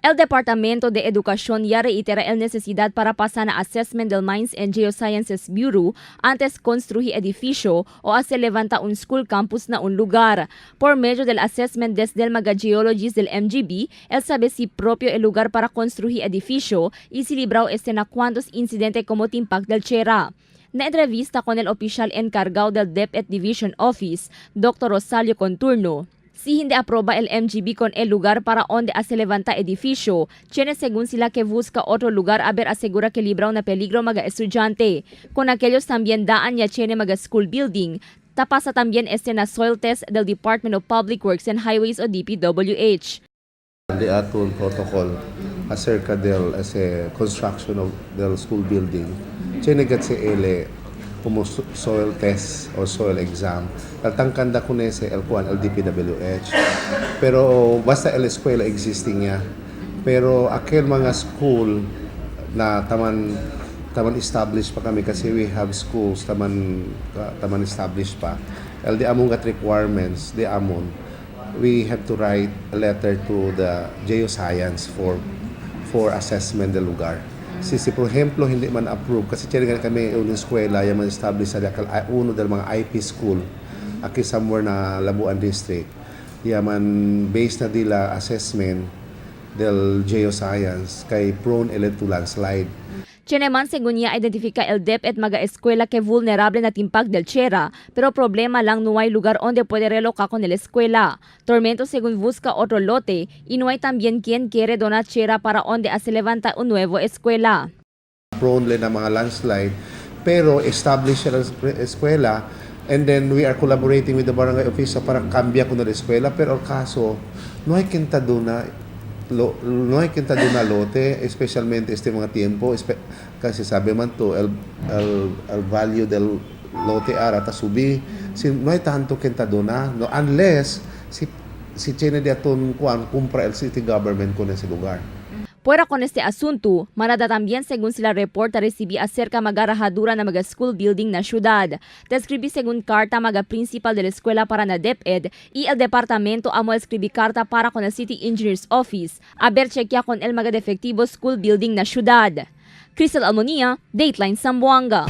El Departamento de Educación ya reitera el necesidad para pasar na assessment del Mines and Geosciences Bureau antes construir edificio o hacer levanta un school campus na un lugar. Por medio del assessment desde el mga geologist del MGB, él sabe si propio el lugar para construir edificio y si librao este na cuantos incidente como timpak del chera. Na entrevista con el opisyal encargado del DepEd Division Office, Dr. Rosalio Conturno, si hindi aproba el MGB con el lugar para donde se levanta edificio, tiene según sila que busca otro lugar a ver asegura que libra una peligro mga estudyante. Con aquellos también daan ya tiene mga school building, tapasa también este na soil test del Department of Public Works and Highways o DPWH. The aton protocol acerca del ese construction of del school building. Tiene que se ele como soil test o soil exam. Tangkanda ko ese el kuan el DPWH. Pero basta el escuela existing niya. Pero aquel mga school na taman taman established pa kami kasi we have schools taman taman established pa. El di amon gat requirements di amon we have to write a letter to the geoscience for assessment del lugar. Si por ejemplo hindi man approve kasi tiyan nga kami unang eskwela yung man establish sa dakal uno del mga IP school aki somewhere na Labuan District. Yaman based na dila assessment del geoscience kay prone ele to landslide. Tiene man según niya identifica el DepEd mga escuela que vulnerable na timpag del chera, pero problema lang no hay lugar donde puede relocar con el escuela. Tormento según busca otro lote y no hay también quien quiere donar chera para donde se levanta un nuevo escuela. Prone le na mga landslide pero established siya ang eskwela and then we are collaborating with the barangay official para kambya ko na eskwela, pero ang kaso no hay quien ta dona no hay quien ta dona lote, especialmente este mga tiempo, kasi sabi man to el value del lote ara ta subi si no hay tanto quien ta dona, no, unless si tiene de aton kuan kumpra el city government con ese lugar. Fuera con este asunto, manada también según si la reporta recibí acerca magarahadura na mga school building na syudad. Describí según carta maga principal de la escuela para na DepEd y el departamento amo escribí carta para con el City Engineer's Office a ver chequea con el maga defectivo school building na syudad. Crystal Almonia, Dateline Zamboanga.